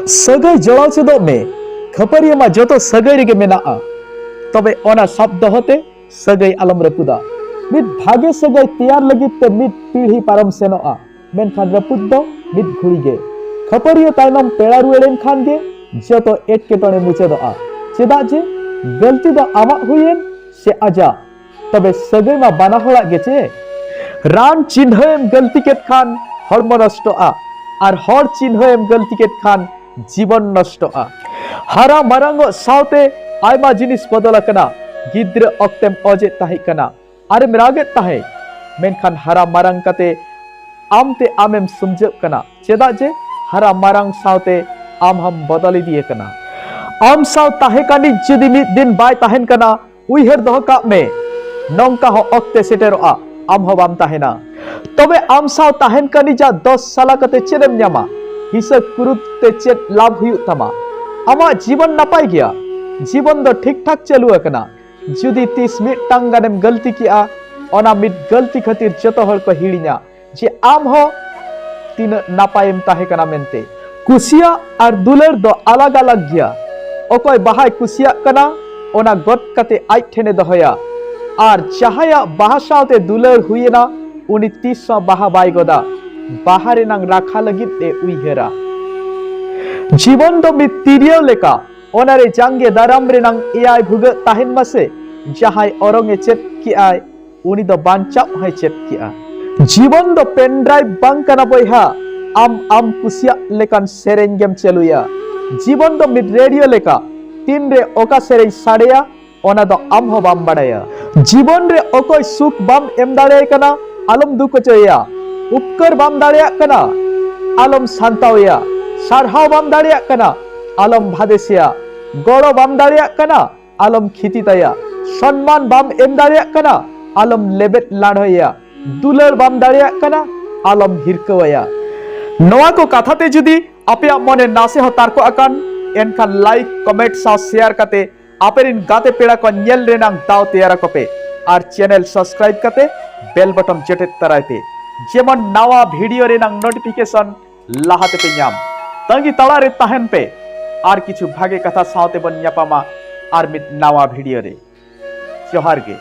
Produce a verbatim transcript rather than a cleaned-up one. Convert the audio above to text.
ᱥᱟᱹᱜᱟᱹᱭ ᱡᱚᱲᱟᱣ ᱪᱮᱫᱚᱜ ᱢᱮ᱾ ᱠᱷᱟᱹᱯᱟᱹᱨᱤᱭᱟᱹ ᱢᱟ ᱡᱚᱛᱚ ᱥᱟᱹᱜᱟᱹᱭ ᱨᱮᱜᱮ ᱢᱮᱱᱟᱜᱼᱟ, ᱛᱚᱵᱮ ᱚᱱᱟ ᱥᱟᱵ ᱫᱚᱦᱚ ᱛᱮ ᱥᱟᱹᱜᱟᱹᱭ ᱟᱞᱚᱢ ᱨᱟᱹᱯᱩᱫᱟ᱾ ᱢᱤᱫ ᱵᱷᱟᱜᱮ ᱥᱟᱹᱜᱟᱹᱭ ᱛᱮᱭᱟᱨ ᱞᱟᱹᱜᱤᱫ ᱛᱮ ᱢᱤᱫ ᱯᱤᱲᱦᱤ ᱯᱟᱨᱚᱢ ᱥᱮᱱᱚᱜᱼᱟ, ᱢᱮᱱᱠᱷᱟᱱ ᱨᱟᱹᱯᱩᱫ ᱫᱚ ᱢᱤᱫ ᱜᱷᱩᱲᱤ ᱜᱮ᱾ ᱠᱷᱟᱹᱯᱟᱹᱨᱤᱭᱟᱹ ᱛᱟᱭᱱᱚᱢ ᱯᱮᱲᱟ ᱨᱩᱣᱟᱹᱲ ᱮᱱ ᱠᱷᱟᱱ ᱜᱮ ᱡᱚᱛᱚ ᱮᱴᱠᱮᱴᱚᱬᱮ ᱢᱩᱪᱟᱹᱫᱚᱜᱼᱟ᱾ ᱪᱮᱫᱟᱜ ᱡᱮ ᱜᱟᱹᱞᱛᱤ ᱫᱚ ᱟᱢᱟᱜ ᱦᱩᱭᱮᱱ ᱥᱮ ᱟᱡᱟᱜ, ᱛᱚᱵᱮ ᱥᱟᱹᱜᱟᱹᱭ ᱢᱟ ᱵᱟᱱᱟ ᱦᱚᱲᱟᱜ ᱜᱮ ᱪᱮ? ᱨᱟᱱ ᱪᱤᱱᱦᱟᱹ ᱮᱢ ᱜᱟᱹᱞᱛᱤ ᱠᱮᱫ ᱠᱷᱟᱱ ᱦᱚᱲᱢᱚ ᱱᱚᱥᱴᱚᱜᱼᱟ, ᱟᱨ ᱦᱚᱲ ᱪᱤᱱᱦᱟᱹ ᱮᱢ ᱜᱟᱹᱞᱛᱤ ᱠᱮᱫ ᱠᱷᱟᱱ ᱡᱤᱵᱚᱱ ᱱᱚᱥᱴᱚᱜᱼᱟ᱾ ᱦᱟᱨᱟ ᱢᱟᱨᱟᱝᱚᱜ ᱥᱟᱶᱛᱮ ᱟᱭᱢᱟ ᱡᱤᱱᱤᱥ ᱵᱚᱫᱚᱞ ᱟᱠᱟᱱᱟ᱾ ᱜᱤᱫᱽᱨᱟᱹ ᱚᱠᱛᱮᱢ ᱚᱡᱮᱫ ᱛᱟᱦᱮᱸ ᱠᱟᱱᱟ ᱟᱨᱮᱢ ᱨᱟᱜᱮᱫ ᱛᱟᱦᱮᱸ, ᱢᱮᱱᱠᱷᱟᱱ ᱦᱟᱨᱟ ᱢᱟᱨᱟᱝ ᱠᱟᱛᱮ ᱟᱢᱛᱮ ᱟᱢᱮᱢ ᱥᱩᱢᱡᱟᱹᱜ ᱠᱟᱱᱟ᱾ ᱪᱮᱫᱟᱜ ᱡᱮ ᱦᱟᱨᱟ ᱢᱟᱨᱟᱝ ᱥᱟᱶᱛᱮ ᱟᱢ ᱦᱚᱸᱢ ᱵᱚᱫᱚᱞ ᱤᱫᱤ ᱟᱠᱟᱱᱟ᱾ ᱟᱢ ᱥᱟᱶ ᱛᱟᱦᱮᱸ ᱠᱟᱱᱤᱡ ᱡᱩᱫᱤ ᱢᱤᱫ ᱫᱤᱱ ᱵᱟᱭ ᱛᱟᱦᱮᱱ ᱠᱟᱱᱟ, ᱩᱭᱦᱟᱹᱨ ᱫᱚᱦᱚ ᱠᱟᱜ ᱢᱮ, ᱱᱚᱝᱠᱟ ᱦᱚᱸ ᱚᱠᱛᱮ ᱥᱮᱴᱮᱨᱚᱜᱼᱟ, ᱟᱢ ᱦᱚᱸ ᱵᱟᱢ ᱛᱟᱦᱮᱱᱟ᱾ ᱛᱚᱵᱮ ᱟᱢ ᱥᱟᱶ ᱛᱟᱦᱮᱱ ᱠᱟᱱᱤᱡᱟᱜ ᱫᱚᱥ ᱥᱟᱞᱟ ᱠᱟᱛᱮ ᱪᱮᱫ ᱮᱢ ᱧᱟᱢᱟ? ᱦᱤᱥᱟᱹ ᱠᱩᱨᱩᱯ ᱛᱮ ᱪᱮᱫ ᱞᱟᱵᱷ ᱦᱩᱭᱩᱜ ᱛᱟᱢᱟ? ᱟᱢᱟᱜ ᱡᱤᱵᱚᱱ ᱱᱟᱯᱟᱭ ᱜᱮᱭᱟ, ᱡᱤᱵᱚᱱ ᱫᱚ ᱴᱷᱤᱠ ᱴᱷᱟᱠ ᱪᱟᱹᱞᱩ ᱟᱠᱟᱱᱟ᱾ ᱡᱩᱫᱤ ᱛᱤᱥ ᱢᱤᱫᱴᱟᱝ ᱜᱟᱱᱮᱢ ᱜᱟᱹᱞᱛᱤ ᱠᱮᱜᱼᱟ, ᱚᱱᱟ ᱢᱤᱫ ᱜᱟᱹᱞᱛᱤ ᱠᱷᱟᱹᱛᱤᱨ ᱡᱚᱛᱚ ᱦᱚᱲ ᱠᱚ ᱦᱤᱲᱤᱧᱟ ᱡᱮ ᱟᱢ ᱦᱚᱸ ᱛᱤᱱᱟᱹᱜ ᱱᱟᱯᱟᱭᱮᱢ ᱛᱟᱦᱮᱸ ᱠᱟᱱᱟ ᱢᱮᱱᱛᱮ᱾ ᱠᱩᱥᱤᱭᱟᱜ ᱟᱨ ᱫᱩᱞᱟᱹᱲ ᱫᱚ ᱟᱞᱟᱜᱽ ᱟᱞᱟᱜᱽ ᱜᱮᱭᱟ᱾ ᱚᱠᱚᱭ ᱵᱟᱦᱟᱭ ᱠᱩᱥᱤᱭᱟᱜ ᱠᱟᱱᱟ, ᱚᱱᱟ ᱜᱚᱫ ᱠᱟᱛᱮ ᱟᱡ ᱴᱷᱮᱱᱮ ᱫᱚᱦᱚᱭᱟ, ᱟᱨ ᱡᱟᱦᱟᱸᱭᱟᱜ ᱵᱟᱦᱟ ᱥᱟᱶᱛᱮ ᱫᱩᱞᱟᱹᱲ ᱦᱩᱭᱮᱱᱟ, ᱩᱱᱤ ᱛᱤᱥ ᱦᱚᱸ ᱵᱟᱦᱟ ᱵᱟᱭ ᱜᱚᱫᱟ, ᱵᱟᱦᱟ ᱨᱮᱱᱟᱝ ᱨᱟᱠᱷᱟ ᱞᱟᱹᱜᱤᱫ ᱮ ᱩᱭᱦᱟᱹᱨᱟ᱾ ᱡᱤᱵᱚᱱ ᱫᱚ ᱢᱤᱫ ᱛᱤᱨᱭᱳ ᱞᱮᱠᱟ, ᱚᱱᱟᱨᱮ ᱡᱟᱸᱜᱮ ᱫᱟᱨᱟᱢ ᱨᱮᱱᱟᱝ ᱮᱭᱟᱭ ᱵᱷᱩᱜᱟᱹᱜ ᱛᱟᱦᱮᱱ ᱢᱟᱥᱮ᱾ ᱡᱟᱦᱟᱸᱭ ᱚᱨᱚᱝ ᱮ ᱪᱮᱫ ᱠᱮᱜᱼᱟᱭ, ᱩᱱᱤ ᱫᱚ ᱵᱟᱧᱪᱟᱣ ᱦᱚᱸᱭ ᱪᱮᱫ ᱠᱮᱜᱼᱟ᱾ ᱡᱤᱵᱚᱱ ᱫᱚ pendrive ᱵᱟᱝ ᱠᱟᱱᱟ ᱵᱚᱭᱦᱟ, ᱟᱢ ᱟᱢ ᱠᱩᱥᱤᱭᱟᱜ ᱞᱮᱠᱟᱱ ᱥᱮᱨᱮᱧ ᱜᱮᱢ ᱪᱟᱹᱞᱩᱭᱟ᱾ ᱡᱤᱵᱚᱱ ᱫᱚ ᱢᱤᱫ ᱨᱮᱰᱤᱭᱳ ᱞᱮᱠᱟ, ᱛᱤᱱᱨᱮ ᱚᱠᱟ ᱥᱮᱨᱮᱧ ᱥᱟᱰᱮᱭᱟ, ᱚᱱᱟ ᱫᱚ ᱟᱢ ᱦᱚᱸ ᱵᱟᱢ ᱵᱟᱲᱟᱭᱟ᱾ ᱡᱤᱵᱚᱱ ᱨᱮ ᱚᱠᱚᱭ ᱥᱩᱠ ᱵᱟᱢ ᱮᱢ ᱫᱟᱲᱮᱭᱟᱭ ᱠᱟᱱᱟ, ᱟᱞᱚᱢ ᱫᱩᱠ ᱦᱚᱪᱚᱭᱮᱭᱟ᱾ ᱩᱯᱠᱟᱹᱨ ᱵᱟᱢ ᱫᱟᱲᱮᱭᱟᱜ ᱠᱟᱱᱟ, ᱟᱞᱚᱢ ᱥᱟᱱᱛᱟᱣᱮᱭᱟ᱾ ᱥᱟᱨᱦᱟᱣ ᱵᱟᱢ ᱫᱟᱲᱮᱭᱟᱜ ᱠᱟᱱᱟ, ᱟᱞᱚᱢ ᱵᱷᱟᱫᱮᱥᱮᱭᱟ᱾ ᱜᱚᱲᱚ ᱵᱟᱢ ᱫᱟᱲᱮᱭᱟᱜ ᱠᱟᱱᱟ, ᱟᱞᱚᱢ ᱠᱷᱤᱛᱤ ᱛᱟᱭᱟ᱾ ᱥᱚᱱᱢᱟᱱ ᱵᱟᱢ ᱮᱢ ᱫᱟᱲᱮᱭᱟᱜ ᱠᱟᱱᱟ, ᱟᱞᱚᱢ ᱞᱮᱵᱮᱫ ᱞᱟᱲᱦᱚᱭᱮᱭᱟ᱾ ᱫᱩᱞᱟᱹᱲ ᱵᱟᱢ ᱫᱟᱲᱮᱭᱟᱜ ᱠᱟᱱᱟ, ᱟᱞᱚᱢ ᱦᱤᱨᱠᱟᱹᱣᱟᱭᱟ᱾ ᱱᱚᱣᱟ ᱠᱚ ᱠᱟᱛᱷᱟ ᱛᱮ ᱡᱩᱫᱤ ᱟᱯᱮᱭᱟᱜ ᱢᱚᱱᱮ ᱱᱟᱥᱮ ᱦᱚᱸ ᱛᱟᱨᱠᱚ ᱟᱠᱟᱱ, ᱮᱱᱠᱷᱟᱱ like, comment ᱥᱟᱶ share ᱠᱟᱛᱮ ᱟᱯᱮᱨᱤᱱ ᱜᱟᱛᱮ ᱯᱮᱲᱟ ᱠᱚ ᱧᱮᱞ ᱨᱮᱱᱟᱝ ᱫᱟᱣ ᱛᱮᱭᱟᱨ ᱟᱠᱚ ᱯᱮ ᱟᱨ channel subscribe ᱠᱟᱛᱮ bell button ᱡᱚᱴᱮᱫ ᱛᱟᱨᱟᱭ ᱯᱮ, ᱡᱮᱢᱚᱱ ᱱᱟᱣᱟ video ᱨᱮᱱᱟᱝ notification ᱞᱟᱦᱟ ᱛᱮᱯᱮ ᱧᱟᱢ᱾ ᱛᱟᱺᱜᱤ ᱛᱟᱲᱟ ᱨᱮ ᱛᱟᱦᱮᱱ ᱯᱮ, ᱟᱨ ᱠᱤᱪᱷᱩ ᱵᱷᱟᱜᱮ ᱠᱟᱛᱷᱟ ᱥᱟᱶᱛᱮ ᱵᱚᱱ ᱧᱟᱯᱟᱢᱟ ᱟᱨ ᱢᱤᱫ ᱱᱟᱣᱟ ᱵᱷᱤᱰᱤᱭᱳ ᱨᱮ᱾ ᱡᱚᱦᱟᱨ ᱜᱮ᱾